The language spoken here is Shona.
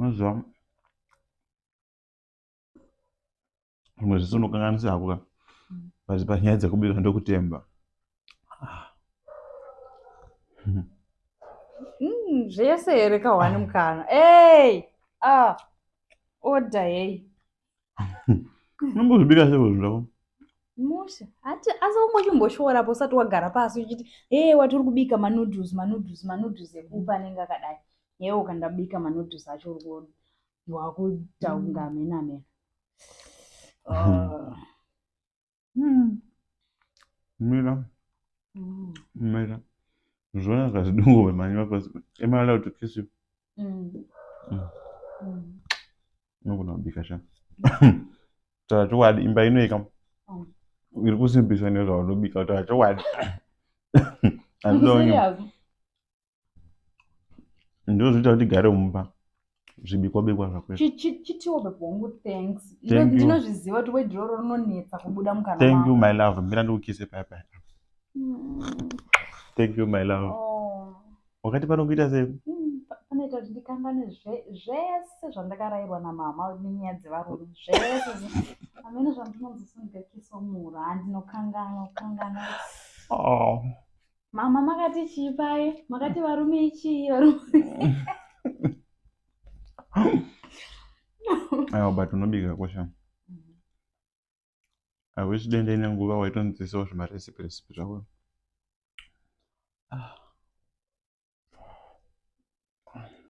Unoziva zvimwe zvese unokanganisa hako ka but panyaya dzekubika ndokutemba. Zvese here kahwani mukana ey ah order hey. Unombozvibika sei zvinhu zvako? Mushe ati asi ungochimboshora usati wagara pasi uchiti hey wati uri kubika manoodles manoodles manoodles ekupa anenge akadai yewe ukandabika manoodles acho uri wakuita kunge amena amena. Ah. Mira. Mira. Zvona zvazidungu mhanywa pasi. Am I allowed to kiss you? Mm. Unogona kubika sha. Taura chokwadi imba inoika. Iri kusimbiswa nezvaunobika taura chokwadi. Handidonye. Ndozvinoita kuti igare mumba. Zvibikwa bikwa zvako. Chitiwo bebe wangu thanks. Ndinozviziva kuti word iroro rinonetsa kubuda mukanwa. Thank you my love. Mira ndikukise paya paya. Thank you my love. Oh. Wakati panokuita sei? Panoita kuti ndikangane zvese zvandakarairwa namama nenyaya dzevarume zvese. Hameno zvandinonzi ndikakiswa muhuro handinokanganwa kukanganwa. Oh. Mama makati chii paye? Makati varume ichii varume? Aiwa but unobika kosha. I wish dai ndaine nguva waitondidzidzisawo zvimarecipe recipe zvako. Ah.